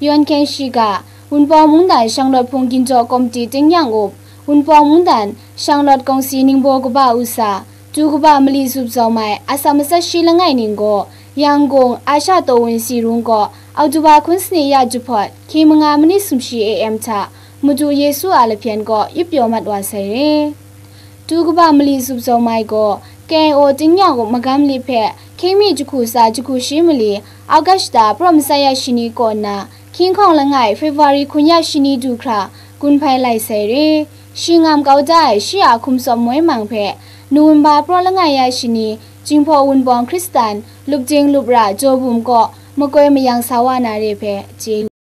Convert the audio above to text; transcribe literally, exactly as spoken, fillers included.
Yawn Hkyen Shiga, Wunpawng Mungdan Shanglawt Hpung Ginjaw Komiti Tingnyang Up, Wunpawng Mungdan Shanglawt Kawngsi Ningbaw Kaba Usa, Tu Kaba Mali Zup Zawng Mai, atsam matsat shi langai ning gaw, Yangon, Asha Taw Wun Sirung kaw, October hkun sani ya jahpawt, hkying manga manit sumshi A M hta, Madu Yesu a lahpyen kaw yup pyaw mat wa sai re. Tu Kaba Mali Zup Zawng Mai gaw, K I O Tingnyang Up Magam Lip hpe, hkying mi jahku tsa jahku shi mali, August da pra masai ya shani kaw nna, hkying hkawng langai February hkun ya shani du hkra, gun hpai lai sai re. Shi ngam kau da ai shi a hkum tsawm moi mang hpe, November pra langai ya shani, Jinghpaw Wunpawng Hkristan, Lupding Lupra, Jaw Bum kaw, makoi mayang sa wa na re hpe, chye